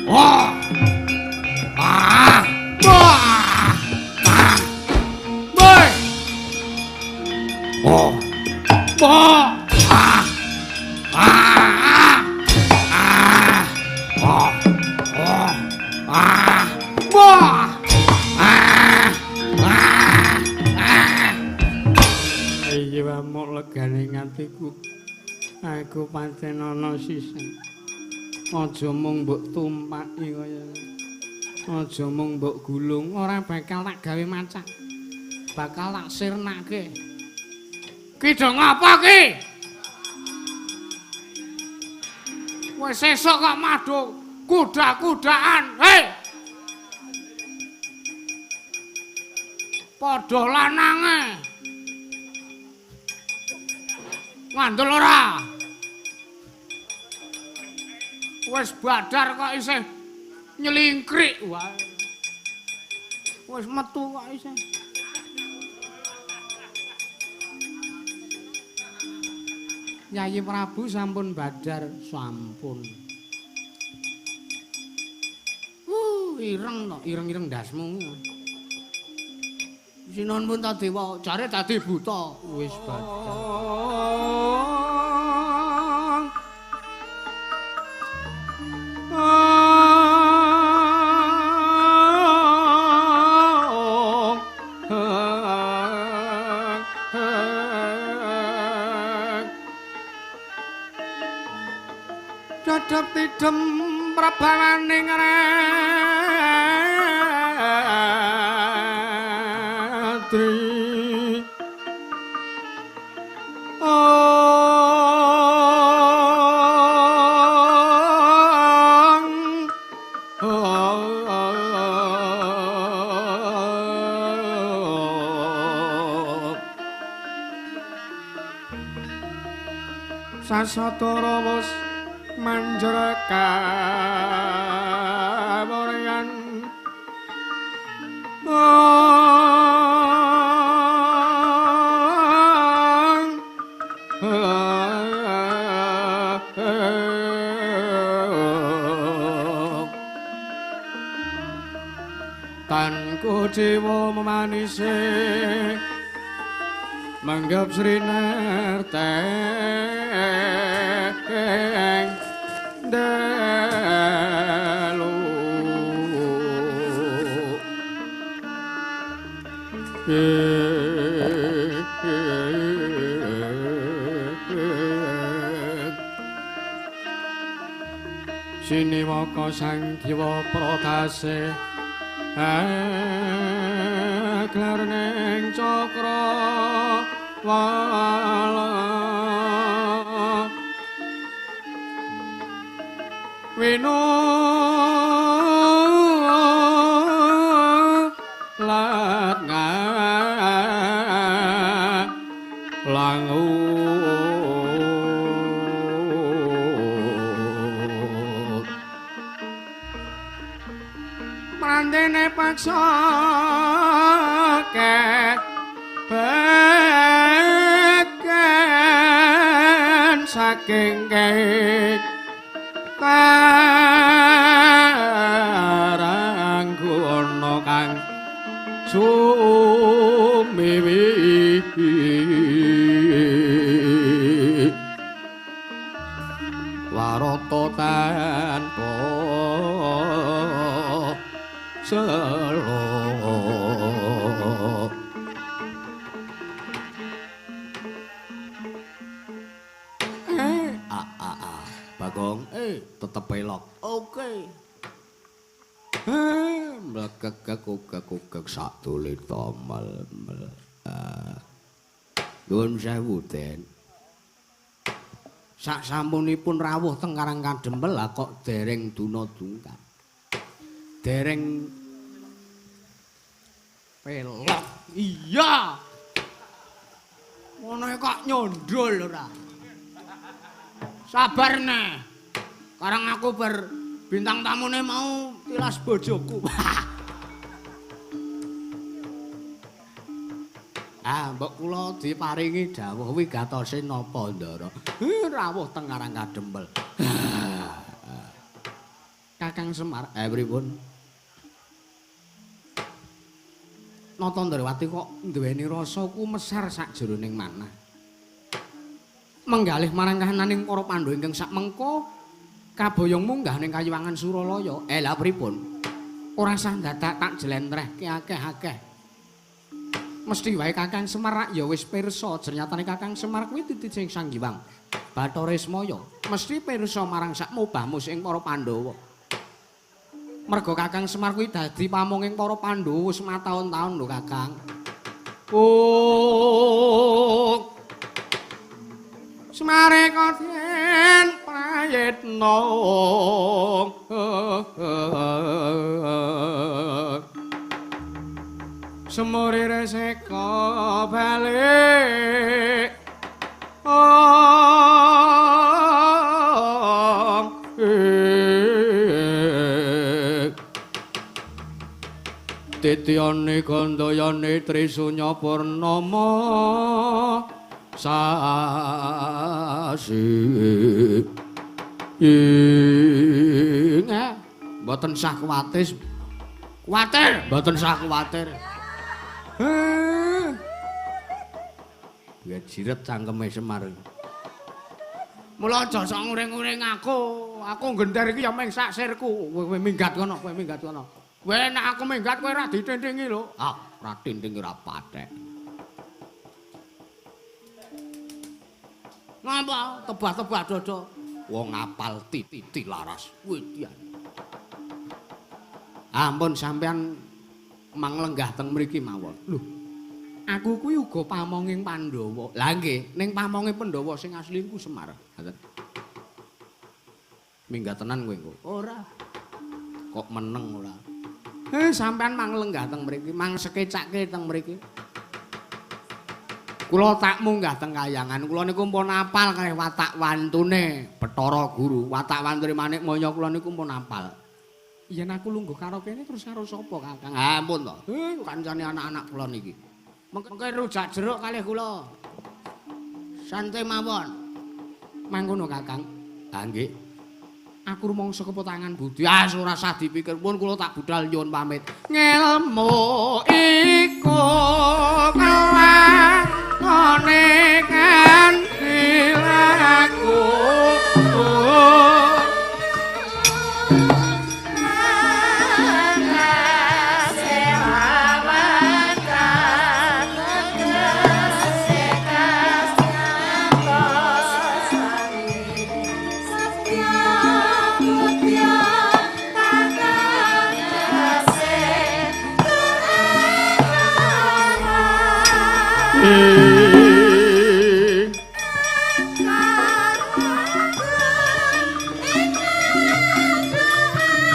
Wah. Ah. Wah. Ah. Woi. Oh. Wah. Ah. Ah. Ah. Oh. Oh. Ah. Wah. Ah. Ah. Ah. Iki wamuk legane atiku. Aku pancen ana sisan. Aja mung mbok tumpaki kaya aja mung mbok gulung, ora bakal tak gawe macak. Bakal tak sirnake. Ki do ngapa ki? Wis sesuk kok madu kuda-kudaan. Hei. Padha lanange. Ngandel ora? Wis badar kok isih nyelingkrik wae. Wis metu kok isih. Yayi Prabu sampun badar, sampun. Ireng to, ireng-ireng ndasmu. Sinuwun Puntadewa, jare dadi buta, wis badar. Dadap tidem prabawaning ratri. Sasatara wis manjur kawuryan. Tan kuciwa memanise manggap Sri Nerteng dalu. Siniwaka Sang Dewa Pradase glarning cakra wala winu lat langu prandene paksa kebeken saking karanggono kang sumiwi warata tanpa selo. Bagong, tetep elok. Oke. Mlekek-kek sak dule tomel mel. Nuwun sewu, Den. Sak sampunipun rawuh teng Karang Kadempel lah kok dereng duna dungkap. Dereng pelok. Iya. Ngono kok nyondol ora. Sabar neh. Karang aku ber bintang tamune mau tilas bojoku. Ah, mbok kula diparingi dawuh wigatose napa, Ndara? Rawuh teng Karang Kadempel. Kakang Semar, pripun? Nata Ndrawati kok duweni rasa kumesar sakjroning manah. Menggalih marang kahananing para Pandhawa ingkang sakmengko kaboyong munggah ning Kayiwangan Suralaya. Lha pripun? Ora sah dadak tak jlentrehke akeh-akeh. Mesti wae Kakang Semar rak ya wis pirsa, jernyatane Kakang Semar kuwi titi sing Sang Hyang Bathara Ismaya. Mesti pirsa marang sak mubah-mus ing para Pandhawa. Merga Kakang Semar kuwi dadi pamonging para Pandhawa wis mataun-taun lho Kakang. Oh. Semare koden prayitna. Semure reseka balik. Titiyane gandayane Trisunya Purnama sasi. Ing mboten sah kuwatir. Kuwatir, mboten sah kuwatir. Biar jiret cangkeme Semar. Mula aja sok nguring-nguring aku. Aku ngender iki ya mung sak sirku. Kowe minggat kono, kowe minggat kono. Kowe nek aku minggat kowe ora ditintingi lho. Ah, ora tintingi ora pathek. Ngapa tebah-tebah dodo? Wong apal titi laras. Wedian. Ampun sampean manglenggah teng mriki mawon. Lho, aku kuwi uga pamonging Pandhawa. Lah nggih, ning pamonge Pandhawa sing asli iku Semar. Ngoten. Minggat tenan kowe engko. Ora. Kok meneng ora? Sampean manglenggah teng mriki, mang sekecake teng mriki. Kula tak munggah teng kayangan. Kula niku pun apal kalih watak wantune Bathara Guru. Watak wantune Manikmaya kula niku pun apal. Yen aku lungguh karo kene terus karo sapa, Kakang? Ha ampun to. Kancane anak-anak kula niki. Mengke rujak jeruk kalih kula. Santai mawon. Mangkono, Kakang. Ha nggih. Aku rumangsa kepotangan budi. Ah, ora usah dipikir pun kula tak budal nyuwun pamit. Ngelmu iku kelakone kanthi laku.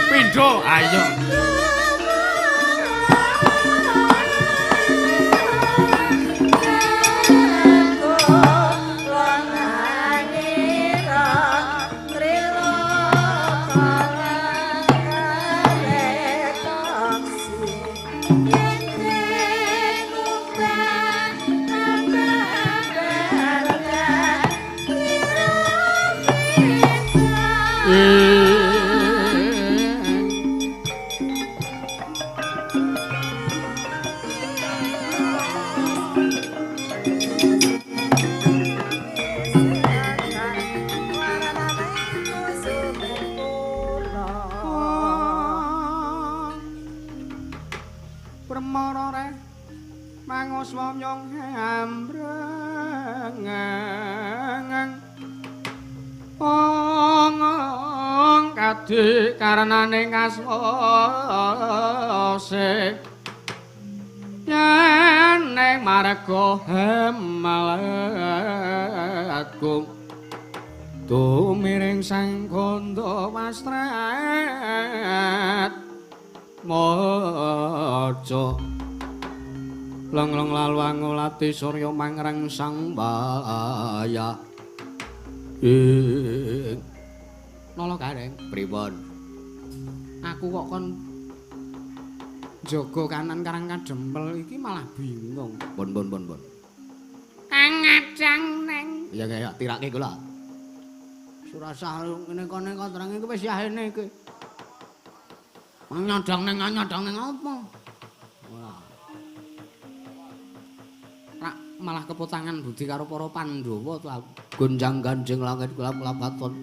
Pindho, ayo. Karenane ngasmose yen ning marga hemalatku tumiring sang kandha wastrat maca lengleng lalu angulati surya mangrang sang waya ing nala gareng pripun? Aku kok kon jaga kanan karang kadempel iki malah bingung. Pun pun pun pun. Kang ngajang neng. Ya ya tirake kula. Surasah ngene kene kok terang iki wis yahene iki. Nyadang ning nyadang ning apa? Ora. Rak malah kepotangan budi karo para Pandhawa to aku. Gonjang-ganjing langit kelap-kelap katon.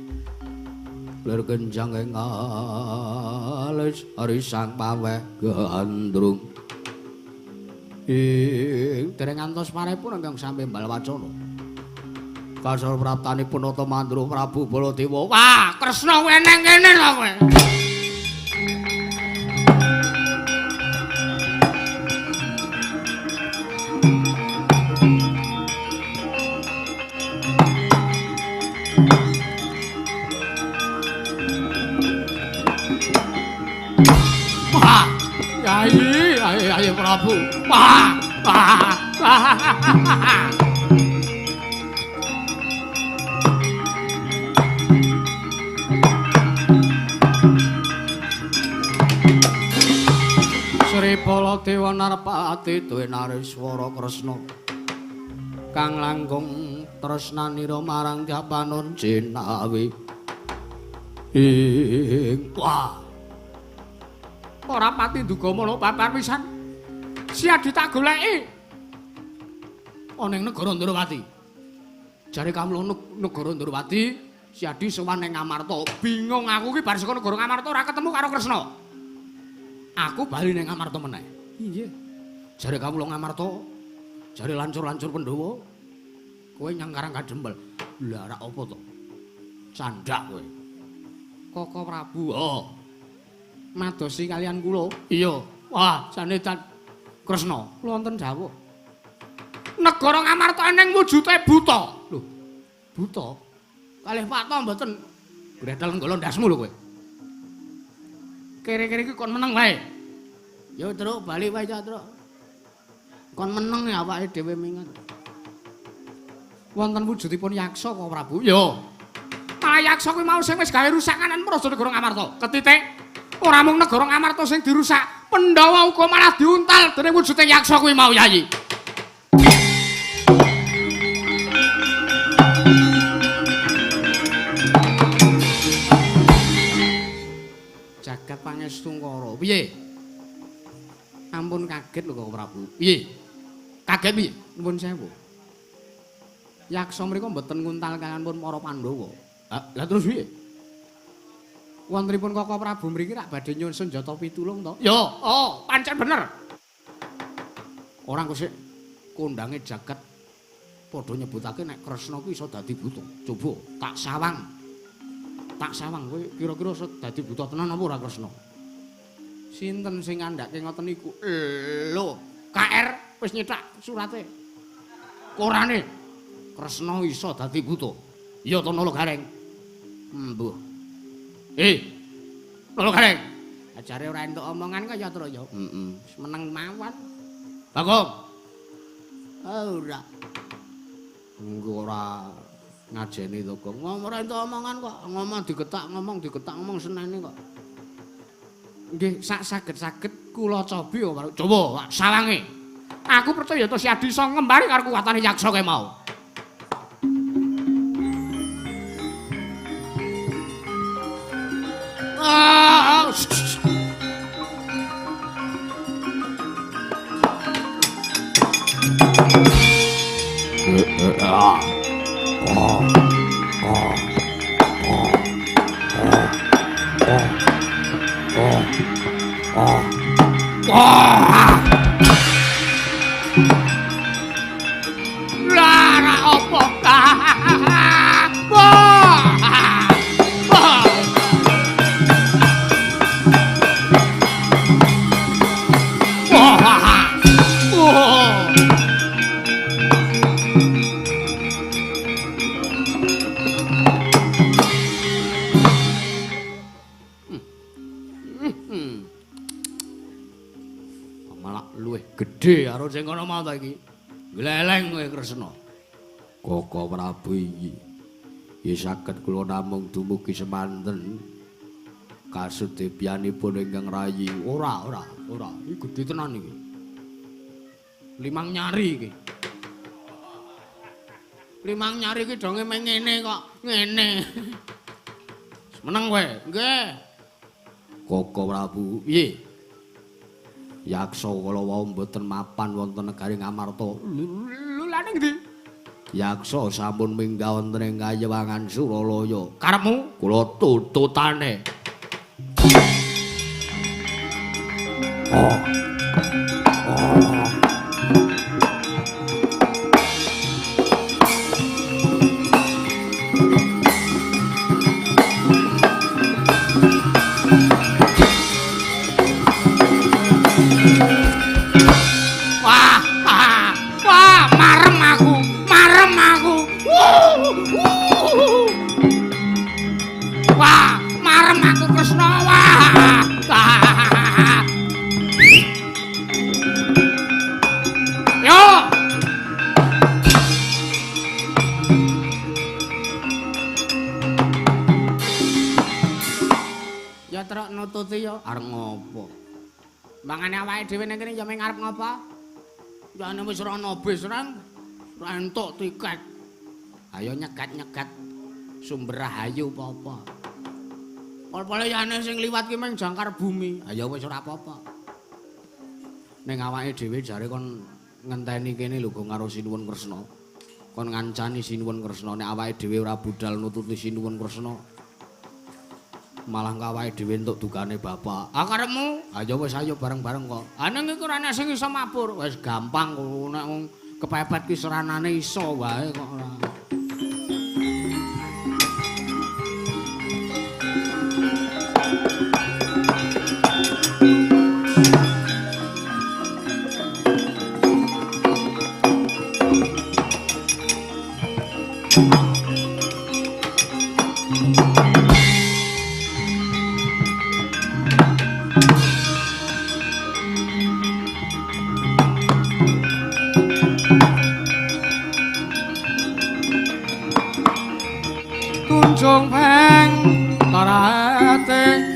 Lir genjang ing alis risang paweh gandrung. Ing dereng ngantos paripun ingkang sampe mbal wacana. Kasar praptanipun Nata Mandura Prabu Baladewa. Wah, Kresna kowe nang kene lho kowe. Wah, Yai, Yai, Yai Prabu. Wah, wah, wah. Sri Baladewa Narpati duwe Nareswara Kresna kang langkung tresnanira marang Japanon jinawi. Ing wah. Ora pati nduga mono babar pisan. Siadi tak goleki. Ana ing negara Ndrawati. Jare kawula negara Ndrawati, Siadi sowan ning Ngamarta. Bingung aku ki bar saka negara Ngamarta ora ketemu karo Kresna. Aku bali ning Ngamarta meneh. Iya. Jare kawula Ngamarta, jare lancur-lancur Pandhawa, kowe nyang Karang Kadempel. Lah rak apa to? Candak kowe. Koko Prabu. Oh. Madosi kalian kula. Iya. Wah, jane Kresna, kula wonten dawuh. Negara Ngamarta eneng wujude buta. Lho, buta? Kalih Pak To mboten gredel nggolo ndasmu lho kowe. Kere-kere iki kon meneng wae. Ya Truk, bali wae ya Truk. Kon meneng ya awake dhewe mingat. Wonten wujudipun yaksa kok Prabu. Yo. Malah yaksa kuwi mau sing wis gawe rusak kanan praja negara Ngamarta. Ketitik. Ora mung negara Ngamarta sing dirusak, Pandhawa uga malah diuntal dening wujude yaksa kuwi mau, Yayi. Jagat Pangestungkara. Piye? Ampun kaget lho Koko Prabu. Piye? Kaget piye? Nuwun sewu. Yaksa mriku mboten nguntal kaliyan pun para Pandhawa. Lah terus piye? Wontenipun Koko Prabu mriki rak badhe nyuwun senjata pitulung to? Yo, oh, pancen bener. Orang kok sik kondange jagat padha nyebutake nek Kresna kuwi iso dadi buta. Coba tak sawang. Tak sawang kowe kira-kira iso dadi buta tenan apa ora Kresna? Sinten sing ngandhake ngoten niku? Lho, KR wis nyetak surate. Korane Kresna iso dadi buta. Iya to Nala Gareng? Mbuh. Nala Gareng. Ajare ora entuk omongan kaya Truk ya. Heeh. Wis meneng mawon. Bagong. Ora. Engko ora ngajeni to, Gong. Ngomong ora entuk omongan kok. Ngomong digetak, ngomong digetak, ngomong senene kok. Nggih, sak saged-saged kula cobi kok. Coba sawange. Aku percaya to Siadi iso ngembari karo kuwatane yaksa kae mau. Ah, Lah opo? Gedhe karo sing kono mau ta iki. Gleleng kowe Kresna. Koko Prabu iki ya saged kula namung dumugi semanten kasudepyanipun ingkang rayi. Ora, ora, ora. Iki gedhe tenan iki. Limang nyari iki. Limang nyari iki donge meng ngene kok, ngene. Meneng kowe. Nggih. Koko Prabu, piye? Yaksa kala wau mboten mapan wonten negari Ngamarta. Lha lha ning ndi? Yaksa sampun minggah wonten ing Kayewangan Suralaya. Karepmu? Kula tututane. Oh. Oh. Wah, ah, wah, marem aku, marem aku. Wah, marem aku Kresna, wah. Yo. Ya trok nututi yo arep ngopo? Mangane awake dhewe ning kene ya mung arep ngopo? Ya nek wis ora ana bis rang, ora entuk tiket. Ayo nyegat-nyegat Sumber Rahayu apa-apa. Pol-pole yane sing liwat ki mung jangkar bumi. Ayo wis ora apa-apa. Ning awake dhewe jare kon ngenteni kene lho karo Sinuwun Kresna. Kon ngancani Sinuwun Kresna nek awake dhewe ora budal nututi Sinuwun Kresna. Malah awake dhewe entuk dugane bapak. Ah karepmu? Ayo wis ayo bareng-bareng kok. Ah ning iku ora ana sing iso mabur. Wis gampang kok nek wong kepepet ki seranane iso wae kok ora. Tunjung peng tarate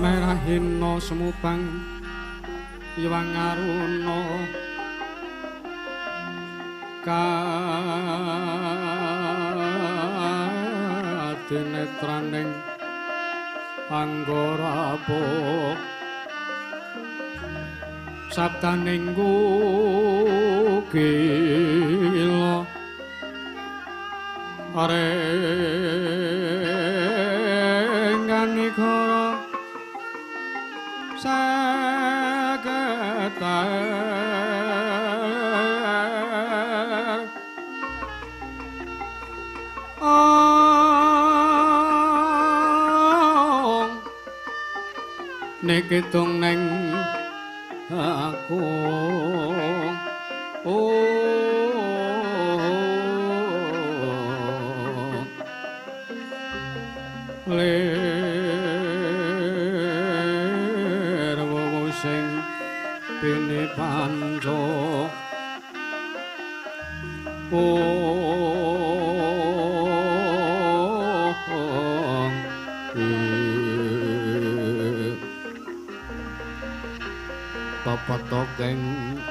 Merahina semubang Hyang Aruna kadinetraning Anggara Pok sabdaning gila arenganikara saged Nek ketung neng aku lir wowo sing bene panco Pepetokeng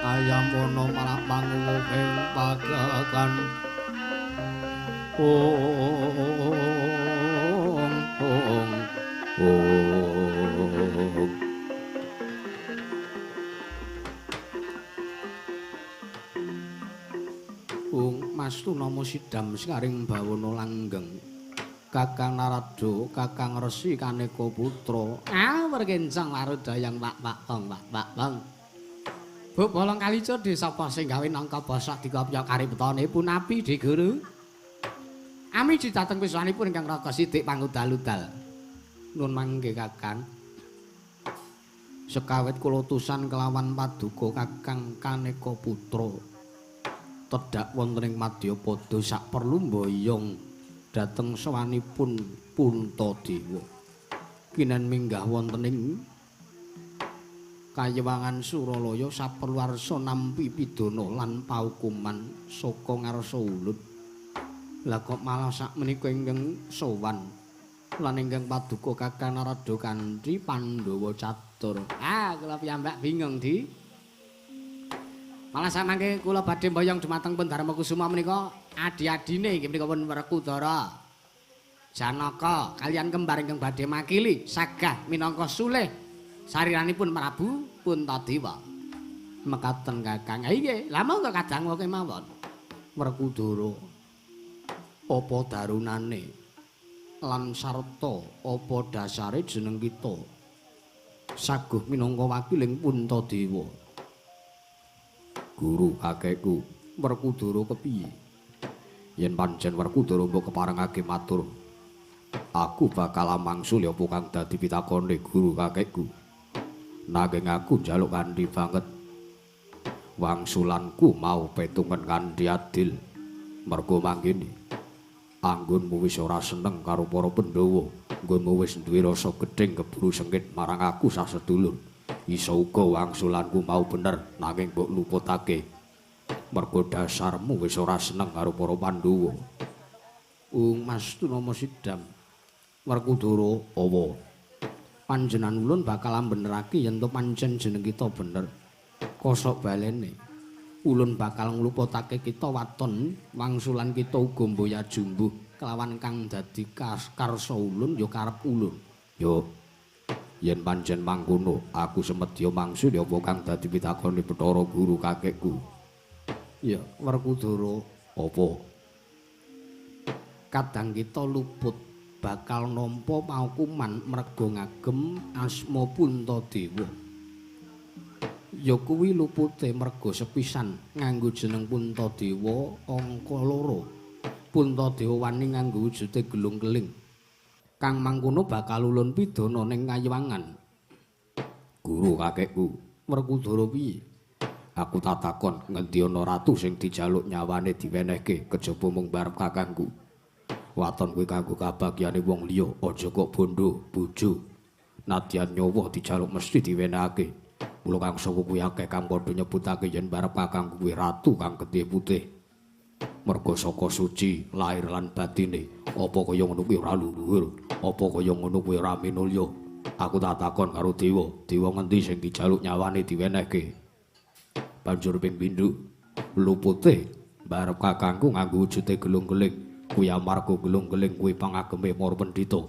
ayam ana marak manguwuhing pagagan ong ong ong. Ung Mastu nama sidam sekaring bawana langgeng Kakang Narada, Kakang Resi Kaneka Putra. Ah, werkencang warudayang wak wak wong wak wak wong. Bu Bolong Kalica sapa sing gawe nangka bosok dikopya kariptane punapi Dik Guru. Ami dhateng piswanipun ingkang Raka Sidik pangudal-udal. Nun mangke Kakang. Sekawit kula utusan kelawan paduka Kakang Kaneka Putra. Tedhak wonten ing Madyapada sak perlu mboyong dhateng sawanipun Puntadewa. Kinen minggah wonten ing Kayewangan Suralaya saperlu arsa nampi pidana lan paukuman saka ngarsa ulun. Lah kok malah sakmenika ingkang sowan lan ingkang paduka Kakang Narada kanthi Pandhawa catur. Ah, kula piyambak bingung, Di. Malah samangke kula badhe mboyong dumateng pun Darma Kusuma menika adi-adine inggih menika pun Werkudara Janaka kalian kembar ingkang badhe makili sagah minangka sulih sariranipun Prabu Puntadewa. Mekaten Kakang. Nggih, lha monggo kadang kemawon. Werkudara apa darunane lan sarta apa dasare jeneng kita saguh minangka wakiling Puntadewa. Guru kakekku Werkudara kepiye? Yen pancen Werkudara mbok keparengake matur, aku bakal amangsul apa kang dadi pitakone guru kakekku. Nanging aku njaluk kanthi banget. Wangsulanku mau petungen kanthi adil. Mergo mangkene anggonmu wis ora seneng karo para Pandhawa, nggonmu wis duwe rasa gething keburu sengit marang aku sasedulur. Iso uga wangsulanku mau bener nanging mbok luputake. Mergo dasarmu wis ora seneng karo para Pandhawa. Ung Mastu nama sidam Werkudara awa. Panjenengan ulun bakal ambenerake yen to pancen jeneng kita bener. Kosok balene ulun bakal ngluputake kita waton wangsulan kita uga mboya jumbuh kelawan kang dadi karsa ulun ya karep ulun. Yo yen pancen mangkono aku semedya mangsul ya apa kang dadi pitakone Bathara Guru kakekku. Ya Werkudara apa? Kadang kita luput bakal nampa paukuman merga ngagem asma Puntadewa. Ya kuwi lupute merga sepisan nganggo jeneng Puntadewa angka 2. Puntadewa wani nganggo wujude gelung-keling. Kang mangkono bakal ulun pidana ning kayiwangan. Guru kakekku, Werkudara piye? Aku tak takon ngendi ana ratu sing dijaluk nyawane diwenehke kejaba mung barep kakangku. Waton kuwi kanggo kabagyane wong liya, aja kok bondo bojo. Nadyan nyawa dijaluk mesti diwenehake. Mula kang saka kuwi akeh kang padha nyebutake yen barep kakangku kuwi ratu kang getih putih. Merga saka suci lahir lan batine, apa kaya ngono kuwi ora luhur, apa kaya ngono kuwi ora minulya. Aku tak takon karo dewa, dewa ngendi sing dijaluk nyawane diwenehke. Banjur ping pindho lupute barep kakangku nganggo wujude gelung-keling. Kuwi amarga gelung-keling kuwi pangageme para pendhita.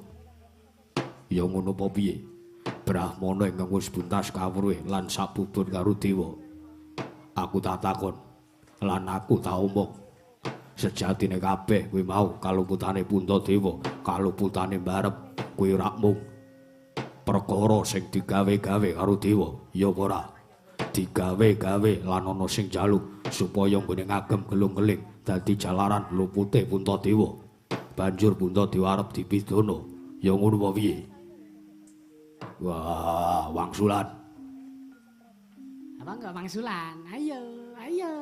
Ya ngono apa piye? Brahmana ingkang wis buntas kawruhe lan sabubur karo dewa. Aku tak takon lan aku tak omong. Sejatine kabeh kuwi mau kaluputane Puntadewa, kaluputane barep kuwi ora mung perkara sing digawe-gawe karo dewa, ya apa ora? Digawe-gawe lan ana sing njaluk supaya nggone ngagem gelung-geling dadi jalaran lupute Puntadewa. Banjur Puntadewa arep dipidana. Ya ngono apa piye? Wah, wangsulan. Apa enggak wangsulan? Ayo, ayo.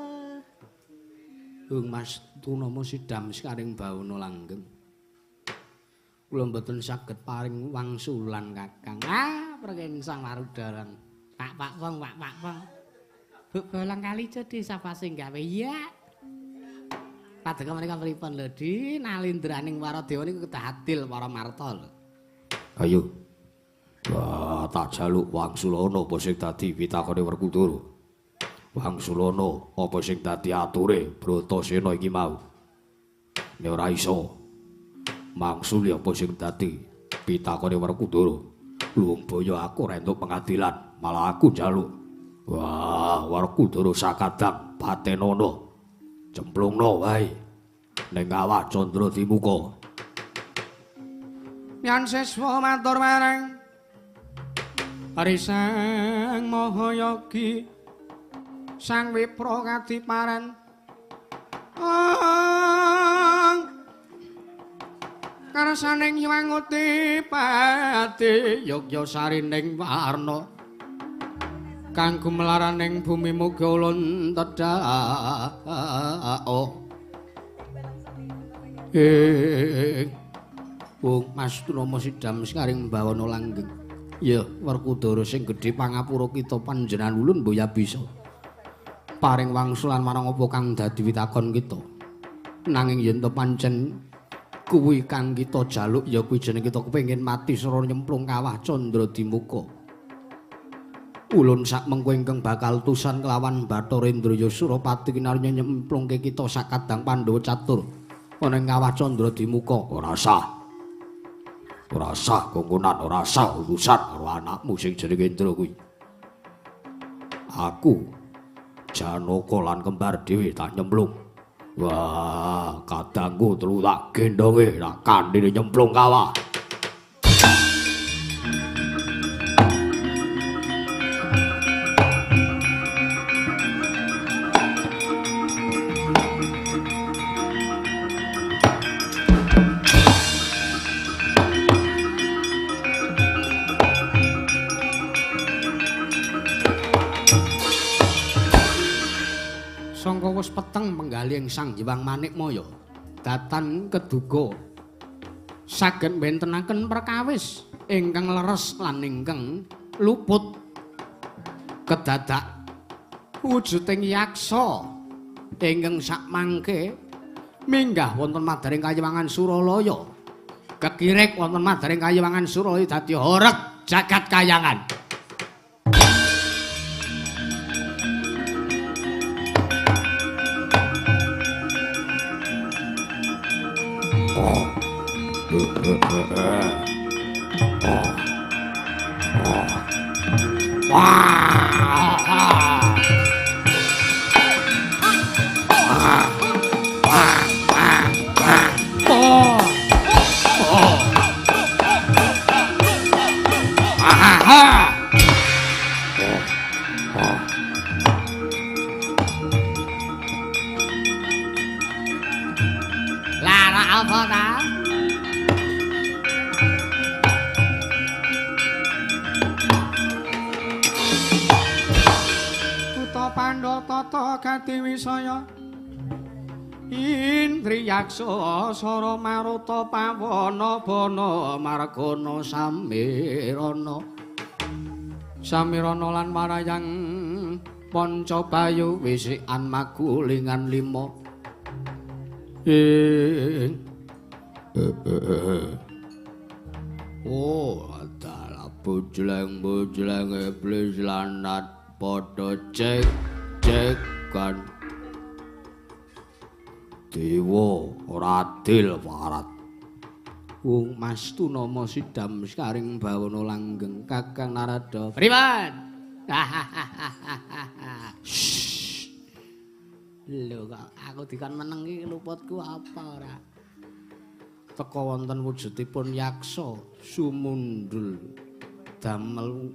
Hung Mas Tunama sidam sekaring bawana langgeng. Kula mboten saged paring wangsulan Kakang. Ah, perken Sang Warudaran. Pak pak wong, pak pak wong. Buk bolang kali jodi sapa sing gawe ya. Padha menika pripun lho, Di? Nalindraning Waradewa niku kedah adil para marta lho. Ayo. Wah, tak jaluk wangsulana apa sing dadi pitakone Werkudara. Wangsulana apa sing dadi ature Bratasena iki mau. Nek ora iso mangsuli apa sing dadi pitakone Werkudara. Luwung boyo aku ora entuk pengadilan, malah aku njaluk. Wah, Werkudara sakadang patenono. Cemplungno wae ning awak Candra Dimuka. Yan siswa matur marang Sang Mahayogi Sang Wipra kadiparan. Karsaning Hyangudi pati Yogya sarining warna kang gumelaraning bumi muga ulun tedhak. Wong Mas Tunama sidam sekaring bawana langgeng. Ya Werkudara sing gedhe pangapura kita panjenengan ulun mboya bisa paring wangsulan marang apa kang dadi witakon kita. Nanging yen to pancen kuwi kang kita jaluk ya kuwi jeneng kita kepengin mati sora nyemplung kawah Candra Dimuka. Ulun sak mengko ingkang bakal tusan kelawan Bathara Indraya Surapati kinarya nyemplungke kita sakadang Pandhawa catur ana ing kawah Candra Dimuka. Ora sah. Ora sah kongkonan, ora sah urusan karo anakmu sing jenenge Indra kuwi. Aku Janaka lan kembar dhewe tak nyemplung. Wah, kadangku telu tak gendonge, tak kandhine nyemplung kawah. Sangka wis peteng penggalih Sang Hyang Manikmaya datan keduga saged bentenaken perkawis ingkang leres lan ingkang luput kedadak wujuding yaksa ingkang sakmangke minggah wonten madaring kayiwangan Suralaya kekirik wonten madaring kayiwangan Suralaya dadi horeg jagat kayangan. Lara apa ta? Tata gati wisaya Indriyaksa sara maruta pawana bana margana samirana samirana lan warayang panca bayu wisikan magulingan lima. Oh, adalah bujleng-bujleng iblis lanat padha cek cekan dewa ora adil parat. Wong Mas Tunama sidam sekaring bawana langgeng Kakang Narada. Pripun? Lho kok aku dikon meneng iki luputku apa ora? Teka wonten wujudipun yaksa sumundul damel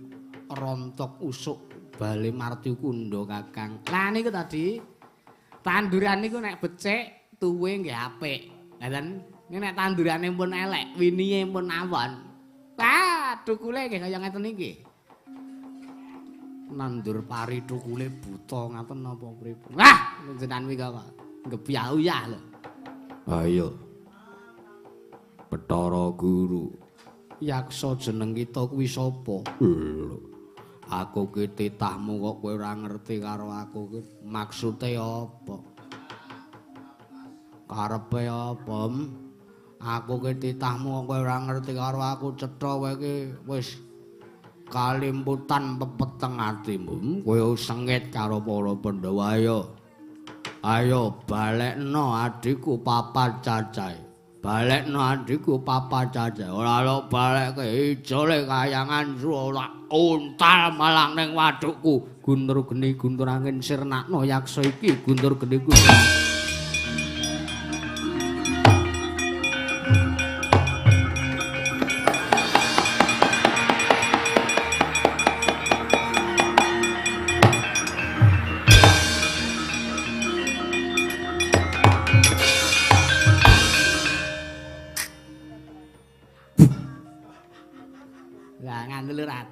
rontok usuk Bale Marti Kundha Kakang. Lah niku tadi tanduran niku nek becik tuwe nggih apik. Ngaten. Nek tandurane pun elek, winihe pun awon. Wah, tukule nggih kaya ngeten iki. Nandur pari tukule buta ngaten napa pripun. Wah, jenengan kuwi kok ngebyah-uyah lho. Ayo. Bathara Guru. Yaksa jeneng kita kuwi sapa? Lho. Aku ki titahmu kok kowe ora ngerti karo aku ki maksude apa? Karepe apa? Aku ki titahmu kok kowe ora ngerti karo aku, cetha kowe ki wis kalimputan pepeteng atimu. Kowe sengit karo para Pandhawa. Ayo. Ayo balekno adhiku papat cacahe. Balekno adhiku papat cacahe. Ora lok balekke ijole kayangan ora untal malang ning wadukku. Guntur geni guntur angin sirnakno yaksa iki guntur geni guntur.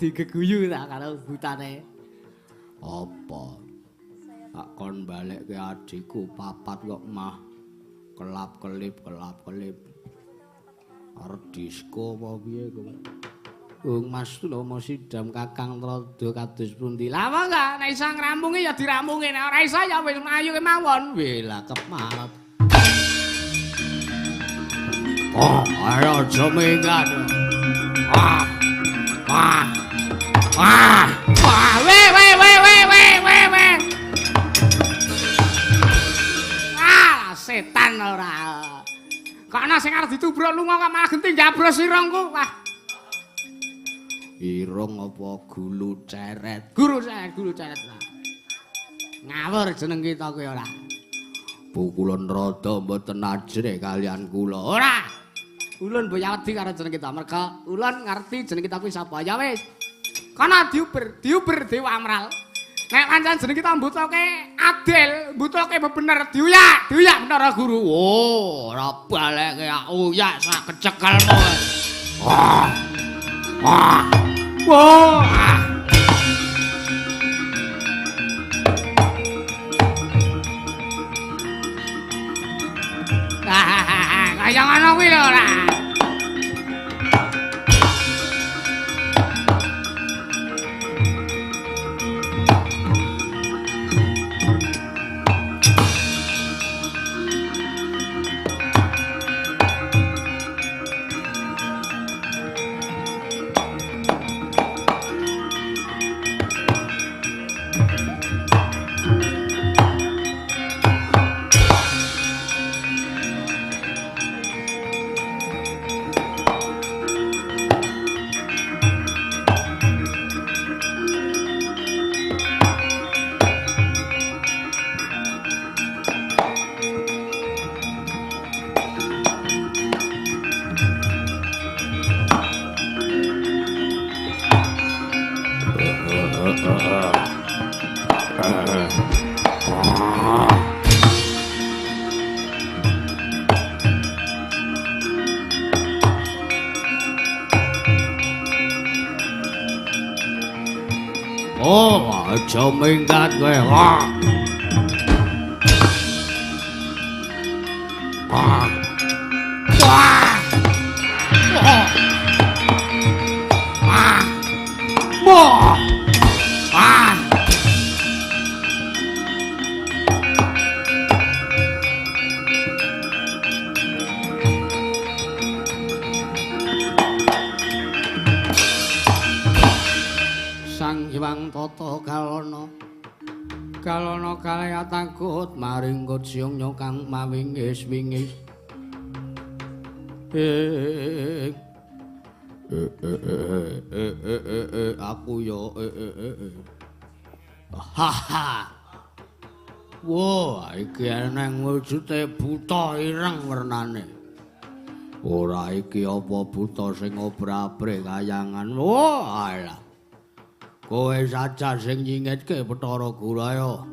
Digeguyu tak karo butane. Apa? Tak kon balekke adhiku papat kok mah kelap-kelip kelap-kelip. Arep disko apa piye kowe? Ung Mas Lomo Sidam Kakang Trada kados pundi? Lah monggo nek iso ngrampungi ya dirampungi, nek ora iso ya wis mlayu kemawon. Weh lah kemaret. Oh, ayo aja minggat. Ah. Wah. Wah. Wah, we we we we we we we. Ah, setan ora. Kok ana sing arep ditubruk lunga kok malah genti njabros irungku. Wah. Irung apa gulu ceret? Guru ceret, gulu ceret. Ngawur jeneng kita kuwi ora. Pukulun rada mboten ajrih kalian kula. Ora. Ulun boya wedi karo jeneng kita merga ulun ngerti jeneng kita kuwi sapa. Ya wis. Kana diuber, diuber Dewa Amral. Nek pancen jeneng kita mbutuhke adil, mbutuhke bener, diuyak, diuyak Bathara Guru. Oh, ora balekke uyak sak kecekelmu. Wah. Wah. Wah. Kaya ngono kuwi lho ora. Oh, aja minggat kowe. Wah. Wah. Wah. Wah. Wah. Wah. Sang Hyang Tata Kalana Kalana kalaya takut maring kuciung kang mawingis-wingis. Aku yo Haha. Wah, iki eneng wujude buta ireng wernane. Ora iki apa buta sing obra-abre kayangan. Wah, alah. Kowe saja sing nyingetke Bathara Guru ayo.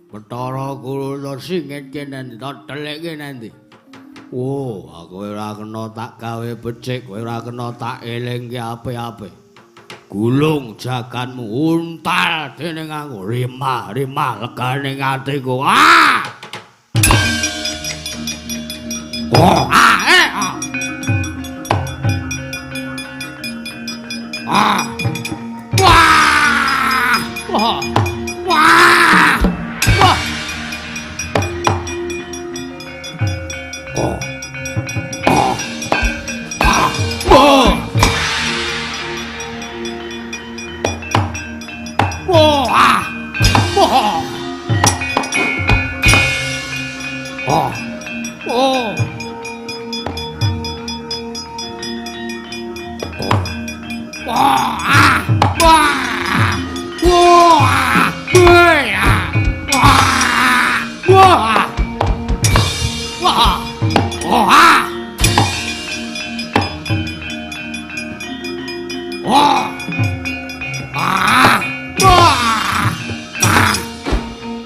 Bathara Guru to singitke nanti, to dhelekke nanti. Oh, aku ora kena tak gawe becik, kowe ora kena tak elingke ape-ape. Gulung jaganmu untal dening aku, rimah-rimah legane atiku. Ah! Oh, ah, eh, ah. Ah. Wah! Wah! Wah! Wah! Oh. Oh. Ah. Oh. Oh. Ah. Oh. Oh. Oh. Wah, ah, wah, wah, wah, wah, wah, wah, ah, wah, ah, wah, ah,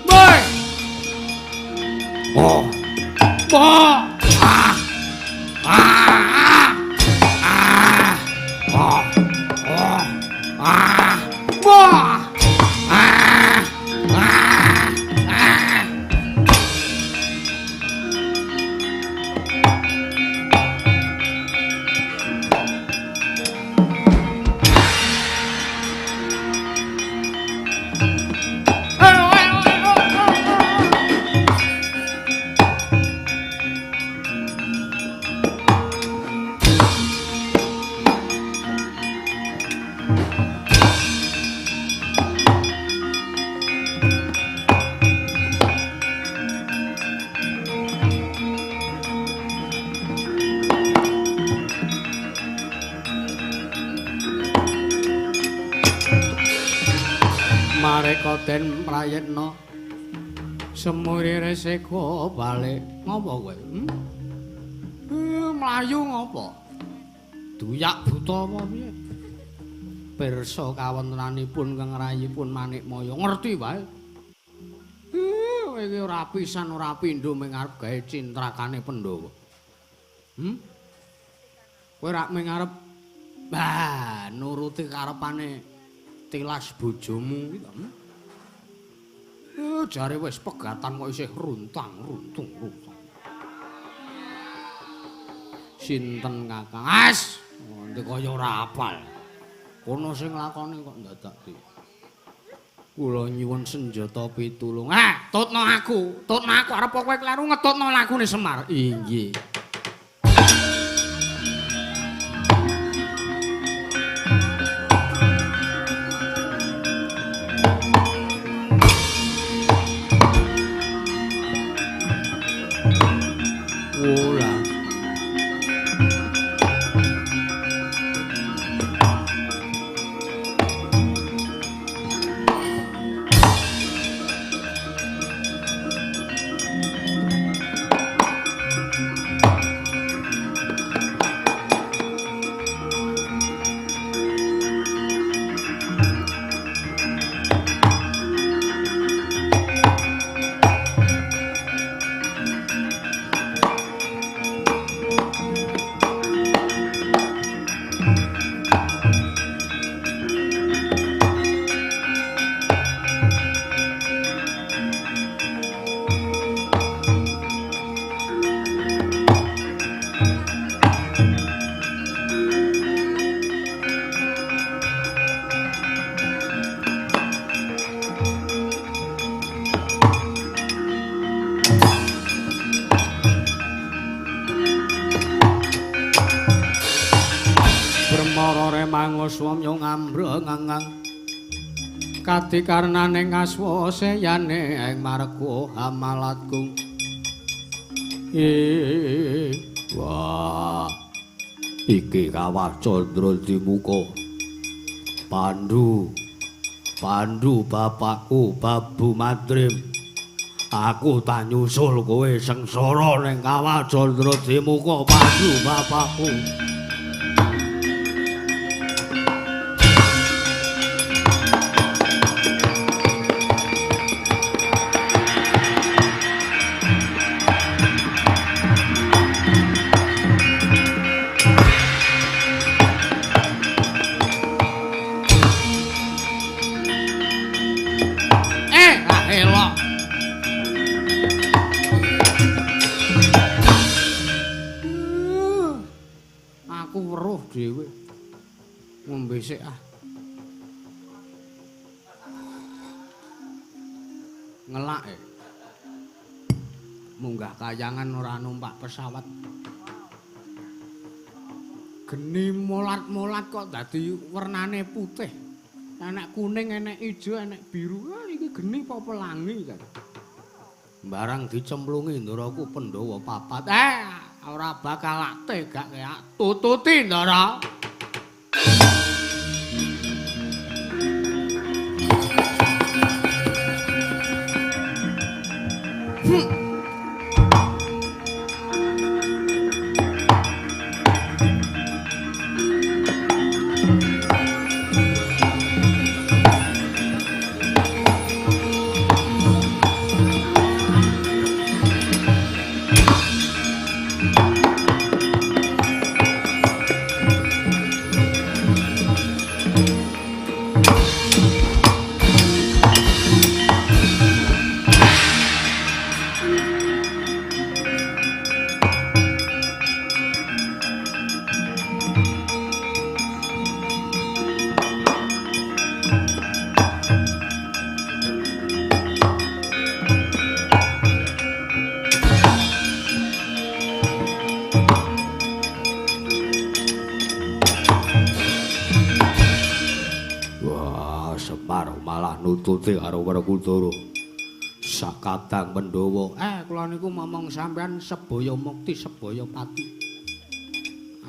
wah, oh, wah, ah, ah, ah, oh. Ah! Wah! Ah! Ah! Ah! Mareka den prayitna semuri resiko balik ngopo kowe? Mlayu ngopo? Duyak buta apa piye? Pirsa kawontenanipun kang rayipun Manikmaya ngerti wae. Kowe iki ora pisan ora pindho ming arep gawe cintrakane Pandhawa. Kowe rak ming arep nuruti karepane tilas bojomu iki to. Jare wis pegatan kok isih runtang runtung runtang. Sinten Kakang? As, nganti kaya ora apal. Kono sing nglakoni kok ndadak di. Kula nyuwun senjata pitulung. Tutno aku, tutno aku arep kowe kleru ngetutno lagune Semar. Inggih. Swamya ngambreng kadikarnane ngaswaseyane ing marga hamalatku. Wah, iki Kawah Candra Dimuka. Pandu, Pandu bapakku Babu Madrim. Aku tak nyusul kowe sengsara ning Kawah Candra Dimuka, Pandu bapakku. dhewe. Ngombe sik ah. Ngelak e. Munggah kayangan ora numpak pesawat. Geni molat-molat kok dadi wernane putih. Enek kuning, enek ijo, enek biru. Ah, iki geni apa pelangi kan. Barang dicemplungi ndaraku Pandhawa papat. Ora bakal lak tegak ya. Tututi ndara. Nututi karo Werkudara. Sakadang Pandhawa. Kula niku momong sampean sebaya mukti sebaya pati.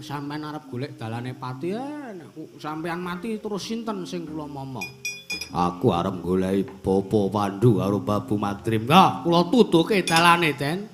Sampean arep golek dalane pati, nek sampean mati terus sinten sing kula momong? Aku arep goleki Bapa Pandu karo Babu Madrim. Lah, kula tuduhke dalane, Den.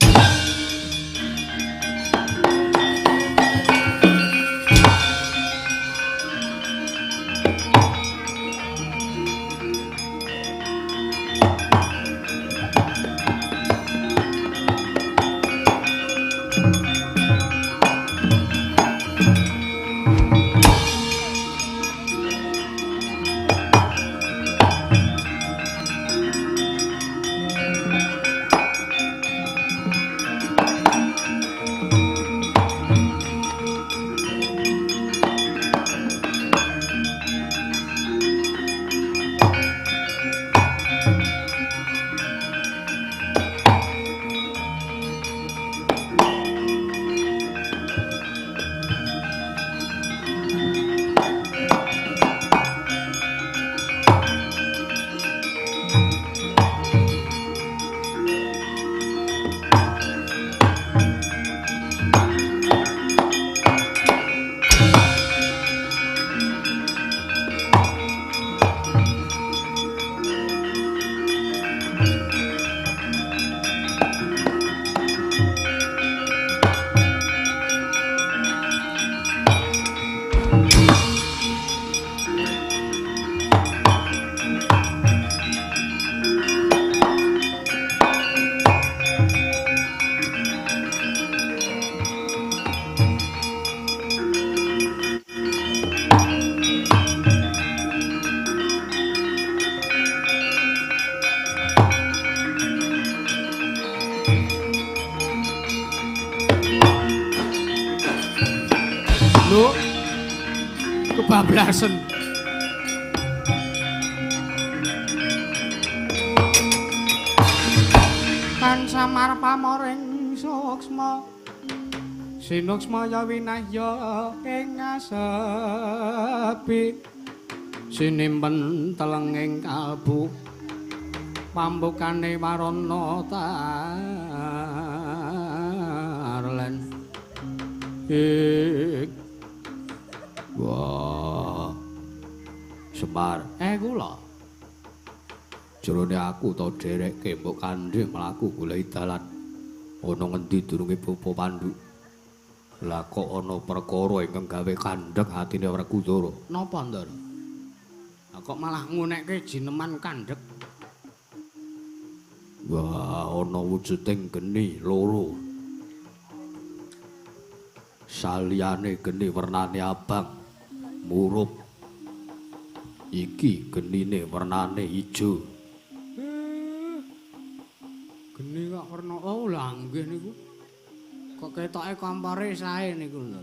Lho, kebablasan. Kan samar pamoring suksma sinuksma ya winahya ing asepi sinimpen telenging kalbu pambukane warana tarlen. Wah, Semar, kula. Jerone aku to dherekke mbok kandhe mlaku goleki dalan. Ana ngendi durunge Bapa Pandu? Lah kok ana perkara ingkang gawe kandhek atine Werkudara? Napa, Ndara? Lah kok malah ngunekke jineman kandhek? Wah, ana wujuding geni loro. Saliyane geni wernane abang, murup. Iki genine wernane ijo. Geni kok werna oh lha nggih niku. Kok ketoke kompore sae niku lho.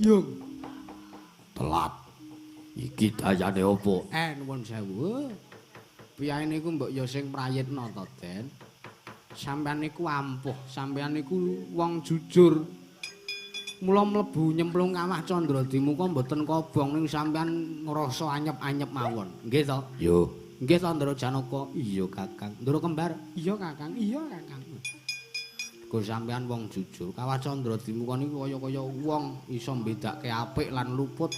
Yung. Telat. Iki dayane apa? Nuwun sewu. Piyae niku mbok ya sing prayitna to, Den. Sampeyan niku ampuh, sampeyan niku wong jujur. Mula mlebu nyemplung kawah Candra Dimuka mboten kobong ning sampeyan ngrasa anyep-anyep mawon. Nggih to? Yo. Nggih to, Ndara Janaka? Iya, Kakang. Ndara Kembar? Iya, Kakang. Iya, Kakang. Go sampeyan wong jujur. Kawah Candra Dimuka niku kaya-kaya wong iso mbedake apik lan luput.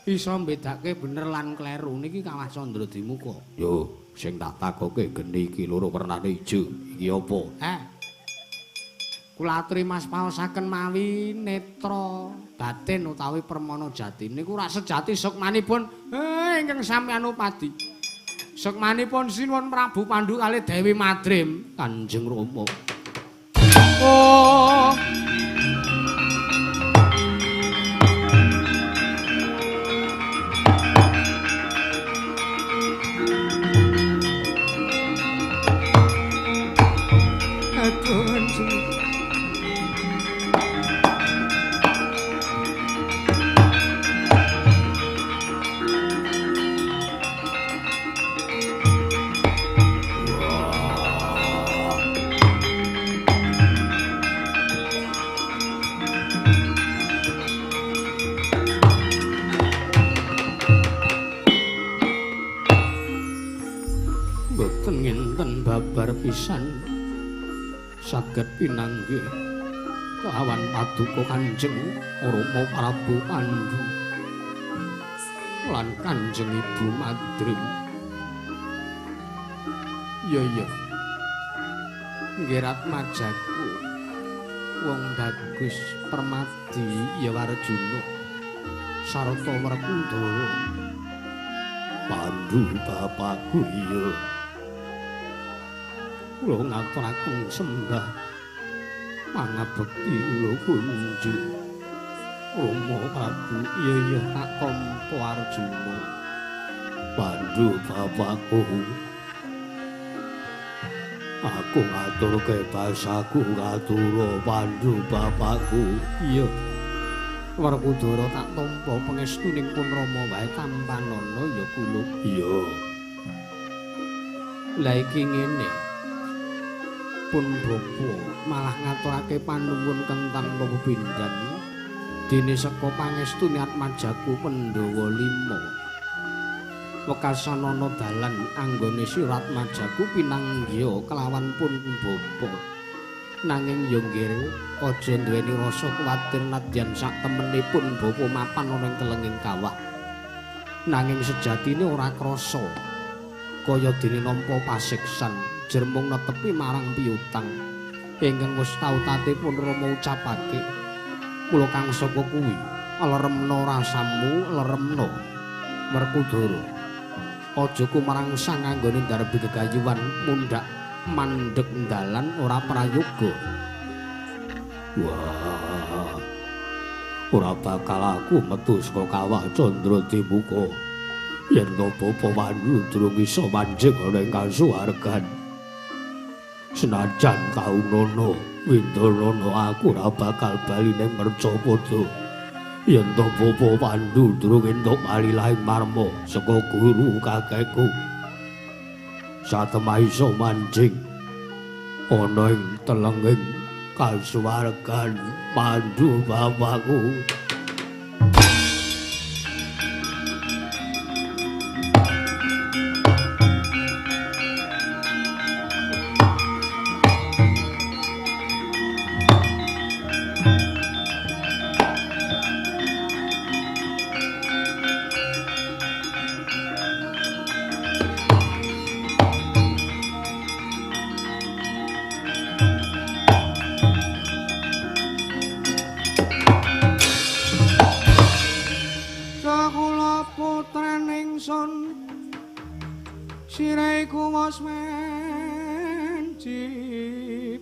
Iso mbedake bener lan kleru niki Kawah Candra Dimuka. Yo, sing tak takoke geni iki loro wernane ijo. Iki apa? Kula aturi Mas paosaken mawi netra batin utawi permana jati niku ora sejati sukmanipun ingkang sampeyan upadi. Sukmanipun Sinuwun Prabu Pandu kalih Dewi Madrim Kanjeng Rama. Oh. Babar pisan saged pinanggih kelawan paduka Kanjeng Rama Prabu Pandu lan Kanjeng Ibu Madrim. Ya ya. Nggih Ratmajaku wong bagus permadi ya Warjuna sarta Werkudara. Pandu bapakku iya. Kula ngaturaken sembah pangabekti kula kunjung Rama Prabu. Iya iya tak tampa Arjuna. Pandu bapakku, aku ngaturke basaku ngatura Pandu bapakku. Iya Werkudara tak tampa pangestuning pun Rama wae tampanana ya kula. Iya. Lah iki ngene. Pun bapa malah ngaturake panuwun kentang pepindhan dene seka pangestune Atmajaku Pandhawa 5 wekasan ana dalan anggone sira Atmajaku pinanggiya kelawan pun bapa nanging ya nggih aja duweni rasa kuwatir nadyan sak temene pun bapa mapan ana ing telenging kawah nanging sejatine ora krasa kaya dene nampa pasiksan jermung netepi marang piutang ingkang wis tau tatipun Rama ucapake. Kula kang saka kuwi leremna rasamu leremna Werkudara aja kumrangsang anggone ndarbi gegayuhan mundhak mandheg dalan ora prayoga. Wah, ora bakal aku metu saka kawah Candra Dimuka yen to bapa Pandu durung iso manjing ana ing kasuwargan. Senajan kaunono windonono aku ora bakal bali ning Mercapada yen to bapa Pandu durung entuk palilahing marma saka guru kakekku. Satemah iso manjing ana ing telenging kasuwargan Pandu bapakku.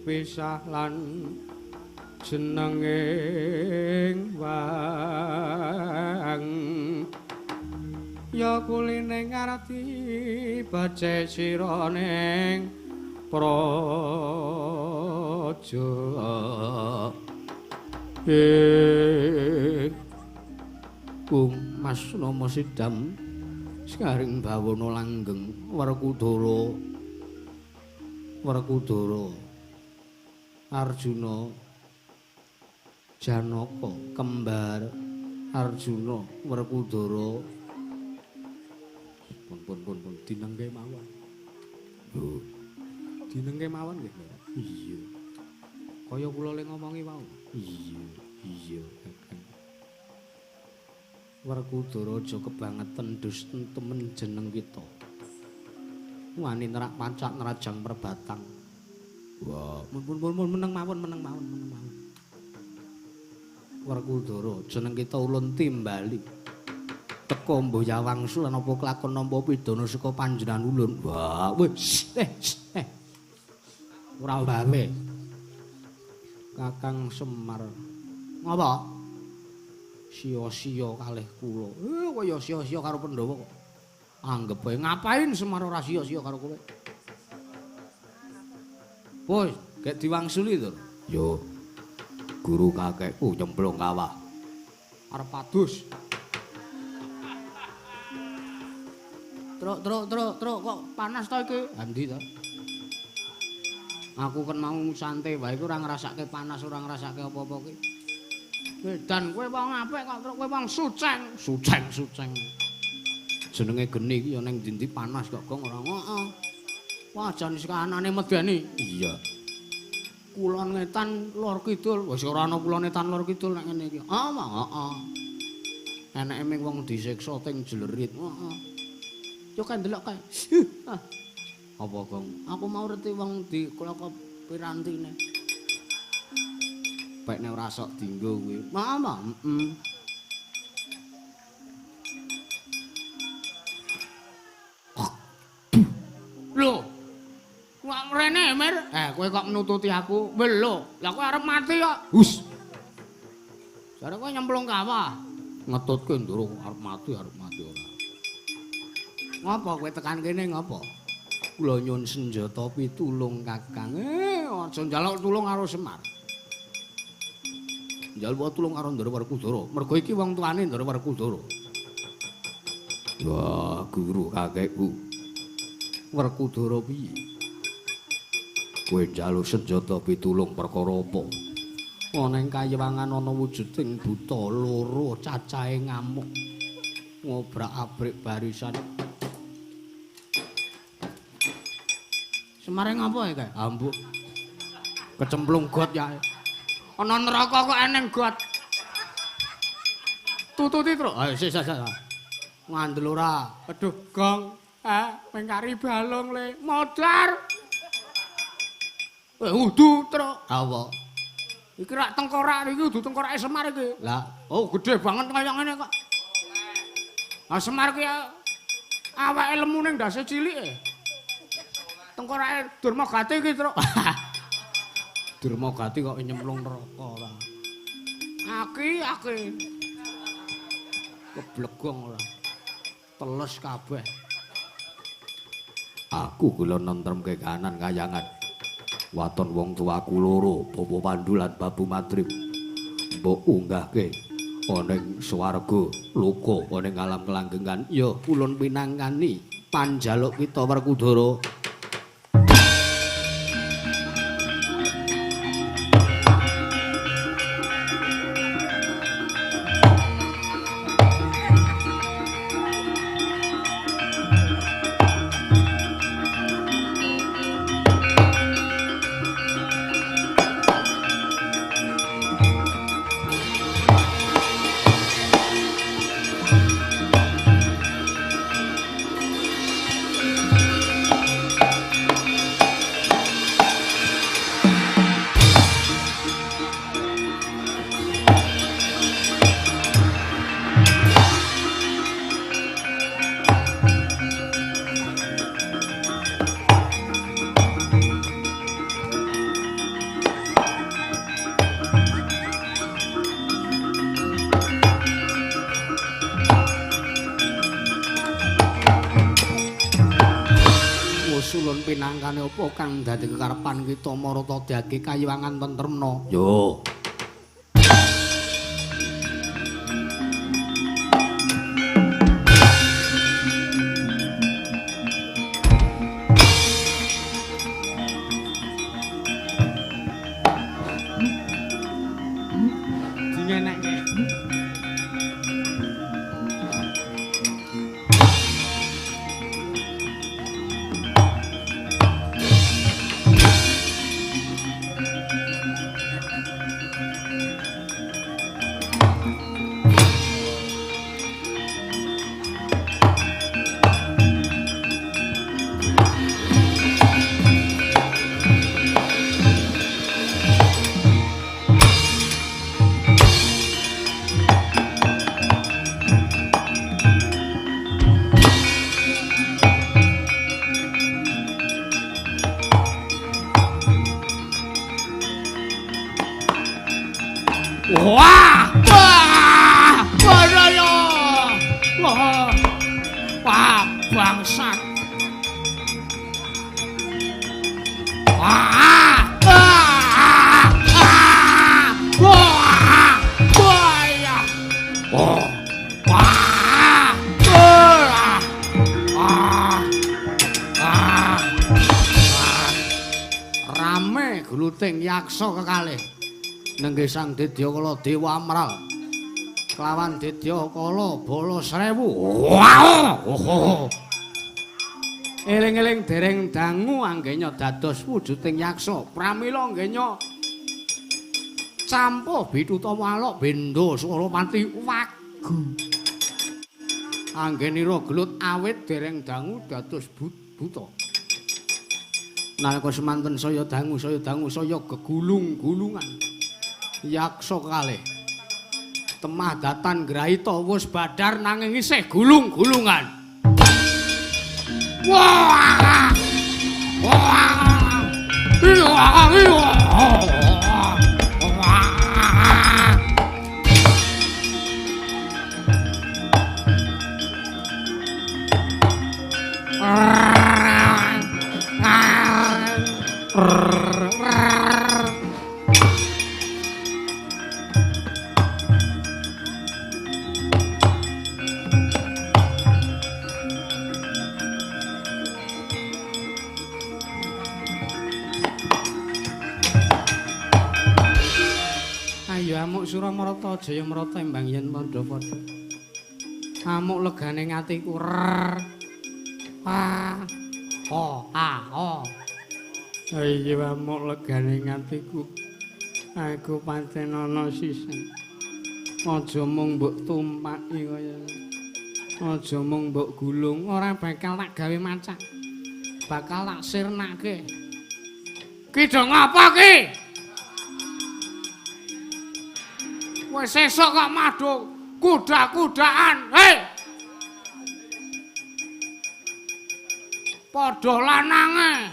Pisah lan jenenging wang ya kuline ngarti becik sira ning praja. Bung Mas Nomo Sidam Sekaring bawana langgeng Werkudara Werkudara Arjuna Janaka kembar Arjuna Werkudara pun pun pun pun dinengke mawon. Lho. Dinengke mawon nggih. Iya. Kaya kula le ngomongi wau. Iya, iya Kakang. Werkudara aja kebangetan dus temen jeneng kita. Wani nerak pancak nerajang perbatang. Wah, mun mun mun meneng mawon, meneng mawon, meneng mawon. Werkudara jeneng kita ulun timbali. Teka mbuh wangsul lan apa kelakon nampa pidana saka panjenengan ulun. Wah, wis eh. Ora wae. Kakang Semar. Ngapa? Sia-sia kalih kula. Kaya sia-sia karo Pandhawa kok. Anggep wae ngapain Semar ora sia-sia karo kowe. Bos, gek diwangsuli to. Yo. Guru kakekku nyemplung kawah. Arep adus. Truk truk truk truk kok panas to iki? Endi to? Aku kan mau santai wae ora ngrasake panas, ora ngrasake apa-apa ki. Wedan kowe wong apik kok truk kowe wong suceng, suceng suceng. Jenenge geni iki ya ning ndi-ndi panas kok gong ora. Heeh. Wah jan sekanane medeni. Iya. Kulon ngetan lor kidul, wis ora ana kulon ngetan lor kidul nek ngene iki. Ah, heeh. Eneke ming wong disiksa teng jlerit. Heeh. Yo kan delok kae. Apa gong? Aku mau reti wong diklokop pirantine. Pekne ora sok dinggo kuwi. Mama, heeh. Lho. Kok mrene, Mir? Kowe kok nututi aku? Weh lho, lah kowe arep mati kok. Hus. Jare kowe nyemplung kawah. Ngetutke ndurung arep mati ora. Ngapa kowe tekan kene ngapa? Kula nyuwun senjata pitulung Kakang. Aja njaluk tulung karo Semar. Njaluk tulung karo Ndara Werkudara. Mergo iki wong tuane Ndara Werkudara. Wah, guru kakekku. Werkudara piye? Kowe njaluk senjata pitulung perkara apa? Ana ing kayewangan ana wujuding buta loro cacahe ngamuk. Ngobrak-abrik barisan. Semare ngapa ya kae? Ambuk. Kecemplung got ya. Ana neraka kok eneng got. Tututi, Truk. Ayo sik sik. Ngandel ora. Aduh, gong. Mengkari balung le. Modar. Udu, Truk. Apa? Iki rak tengkorak iki udu tengkorake Semar iki. Lah, oh gede banget kaya ngene kok. Ah Semar ki awake lemu ning ndase cilik e. Tengkorake Durmagati iki, Truk. Durmagati kok nyemplung neraka ora. Aki aki. Keblegong ora. Teles kabeh. Aku kula nentremke kanan kayangan. Waton wong tuaku loro, Bapak Pandu lan Babu Madrim. Mbok unggahke ana ing swarga loka ana ing alam kelanggengan. Ya ulun pinangkani panjaluk kita Werkudara. Pinangkane apa kang dadi kekarepan kita marata dage kayiwangan tentremna? Yo. Bangsat. Ah! Ah! Ah! Wah! Wah! Ya. Oh. Wah! Ah! Ah! Ah! Rame gluting yaksa kekalih. Nenggih Sang Didyakala Dewa Amral. Kelawan Didyakala Bala Srewu. Wah! Oh. Eling-eling dereng dangu anggenya dados wujuding yaksa. Pramila anggenya campuh bitutama alok benda Surapati wagu. Anggenira gelut awit dereng dangu dados buta. Nalika semanten saya dangu saya gegulung-gulungan. Yaksa kalih. Temah datan grahita wus badar nanging isih gulung-gulungan. Wah! Wah! Iya, iya. Wah! Ayo amuk Suramarta Jayamarta embang yen padha-padha. Amuk legane atiku. Ah. Oh, ah, oh. Ayo amuk legane atiku. Aku pancen ana sisan. Aja mung mbok tumpaki kaya. Aja mung mbok gulung, ora bakal tak gawe macak. Bakal tak sirnake. Ki do ngapa ki? Wis sesuk kok madhuk kuda-kudaan. Hei. Padha lanange.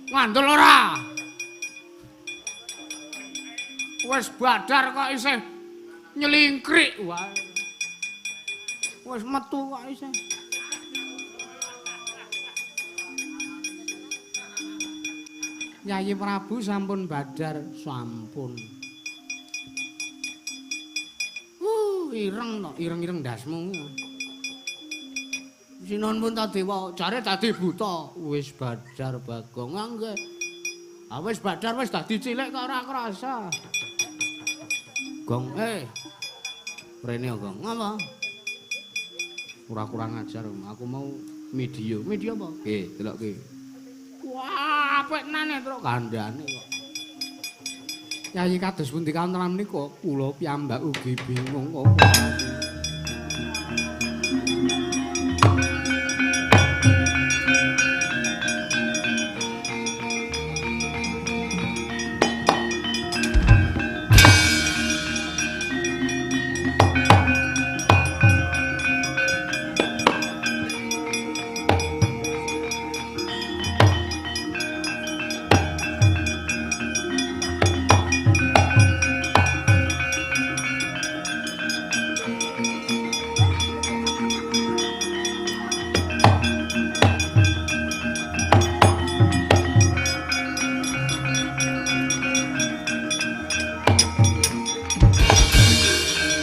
Ngandel ora? Wis badar kok isih nyelingkrik wae. Wis metu kok isih. Yayi Prabu sampun badar, sampun. Ireng to, ireng-ireng ndasmu. Sinuwun pun ta dewa, jare dadi buta. Wis badar Bagong nggih. Ah wis badar wis dadi cilik kok ora krasa. Gong, Rene Gong, ngapa? Ora kurang ajar, aku mau media. Media apa? Nggih, delokke. Wah, apik nane truk kandhane kok. Yayi kados pundi kawontenan menika kula piyambak ugi bingung kok.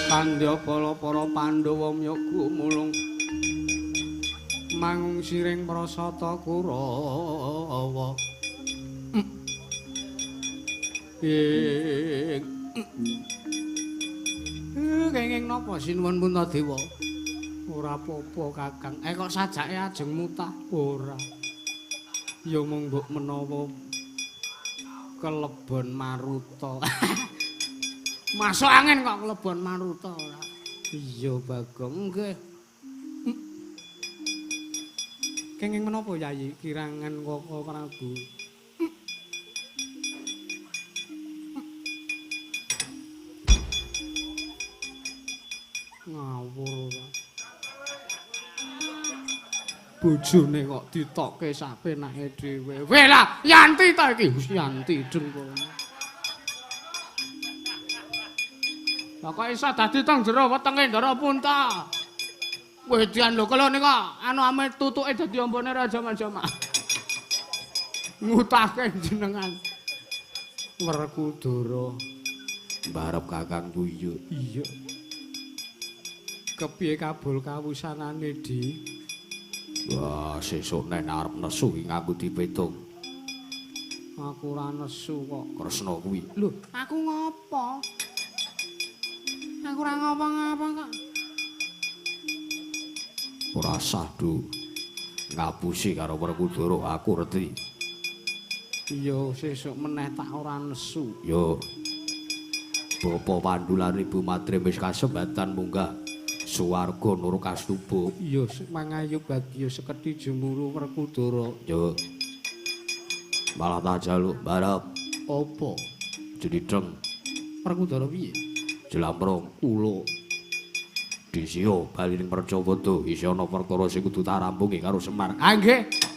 Kandha para Pandhawa myoga mulung mangung siring prasata Kurawa. Kenging napa sinuwun Puntadewa? Ora apa-apa Kakang. Kok sajake ajeng mutah? Ora. Ya mung mbok menawa kelebon maruta. Masuk angin kok kelebon maruta ora. Iya Bagong, nggih. Kenging menapa Yayi kirangan Koko Prabu? Ngawur ora. Bojone kok ditokke sapenake dhewe. Weh lah, Yanti ta iki? Yanti dengkul. Lah kok iso dadi teng jero wetenge Ndara Punta? Wedian lho kala nika anu ame tutuke dadi ambane raja jamak. Ngutahke jenengan. Werkudara mbarep Kakang Buyut. Iya. Kepiye kabul kawusanane, Di? Wah, sesuk nek arep nesu ki ngaku dipetung. Aku ora nesu kok. Kresna kuwi. Lho, aku ngopo? Aku ora ngopo-ngopo kok. Ora sah, Du. Ngapusi karo Werkudara aku reti. Iya, sesuk meneh tak ora nesu. Yo. Bapa Pandu lan Ibu Madrim wis kasembatan munggah swarga nur kastupa. Iya, mangayu bagya sekedhi jumuru Werkudara. Yo. Malah tak jaluk barep. Apa? Jlidheng. Werkudara piye? Jlamprong kula. Disio bali ning Percawada isih ana perkara sing kudu tak rampungi karo Semar. Ah nggih.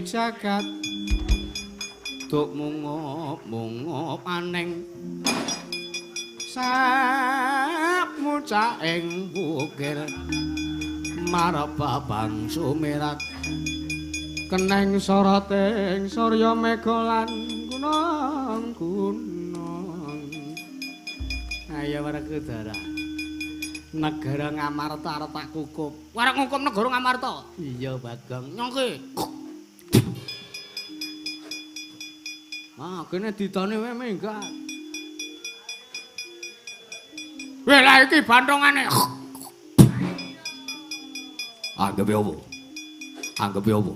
Jagat duk mungup-mungup aning samucaing bukir marep babang sumirat keneng soroting surya mega lan gunung-gunung. Ayo Werkudara, negara Ngamarta arep tak kukup. Arep ngukup negara Ngamarta? Iya Bagong. Nyongke. Ah, kene didane wae minggat. Weh, lah iki bantongane. Anggepe apa? Anggepe apa?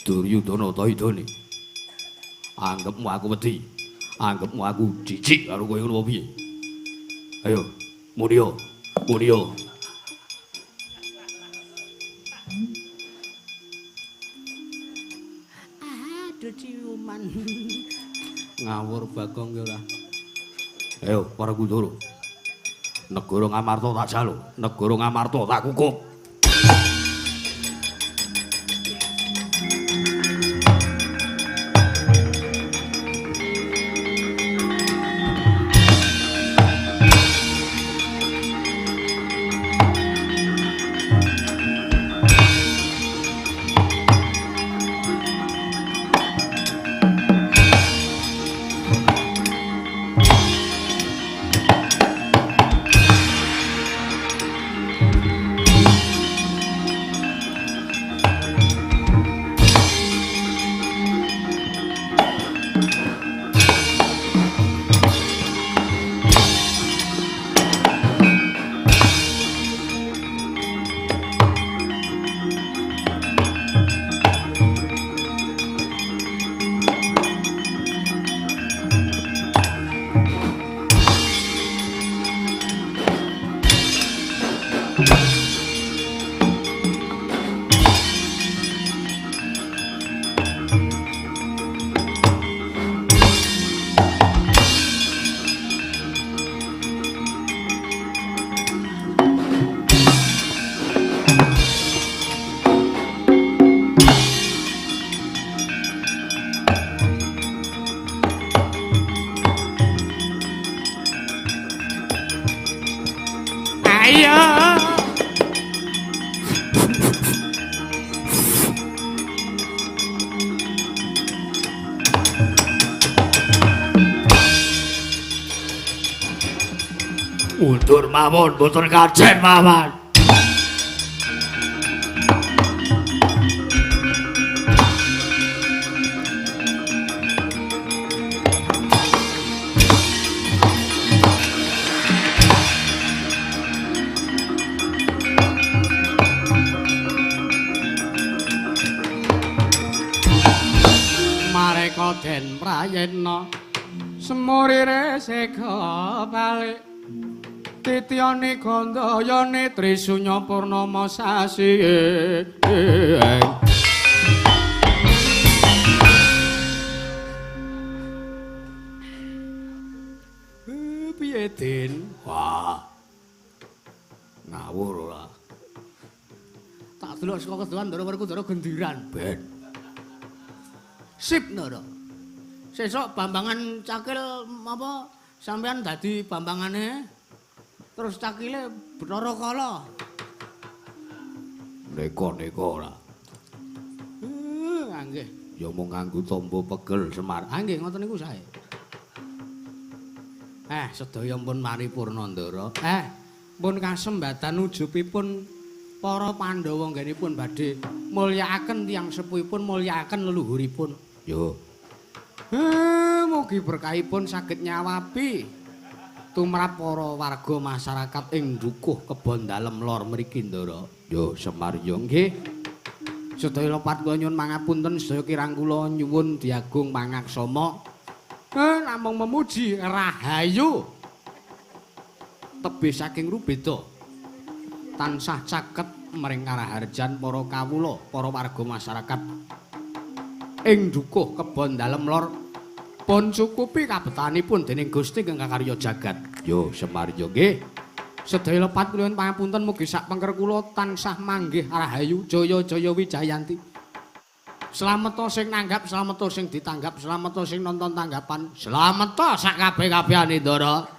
Duryudana ta idone. Anggepmu aku wedi. Anggepmu aku jijik karo kowe ngono piye? Ayo, muni yo. Muni yo. Aduh ciuman. Ngawur Bagong ki ora. Ayo Werkudara. Negara Ngamarta tak jaluk, negara Ngamarta tak kukup. Mundur mawon, mboten kajen mawon. Raden Prayitna semurire sega balik titiyane gandayane Trisunya Purnama sasi. Piye Den? Wah. Ngawur ora. Tak delok saka kedohan Ndara Werkudara gendiran. Ben. Sip Ndara. Sesuk Bambangan Cakil apa sampean dadi bambangane terus cakile Bathara Kala. Neko-neko ora. Nggih. Ya mung nganggo tombo pegel Semar. Ah nggih ngoten niku sae. Sedaya pun paripurna Ndara. Pun kasembatan ujubipun para Pandhawa nggenipun badhe mulyakaken tiyang sepuhipun, mulyakaken leluhuripun. Yo. Mugi berkahipun saged nyawapi tumrap para warga masyarakat ing Dukuh Kebon Dalem Lor mriki Ndara. Yo Semar yo nggih. Sedaya lepat kula nyuwun pangapunten sedaya kirang kula nyuwun diagung pangaksama. Namung memuji rahayu tebih saking rubeda tansah caket mring karaharjan para kawula, para warga masyarakat ing Dukuh Kebon Dalem Lor pun cukupi kabetanipun dening Gusti ingkang kakarya jagat. Yo Semar yo nggih. Sedaya lepat kula nyuwun pangapunten mugi sak pengker kula tansah manggih rahayu jaya jaya wijayanti. Slameta sing nanggap, slameta sing ditanggap, slameta sing nonton tanggapan, slameta sak kabeh-kabehane Ndara.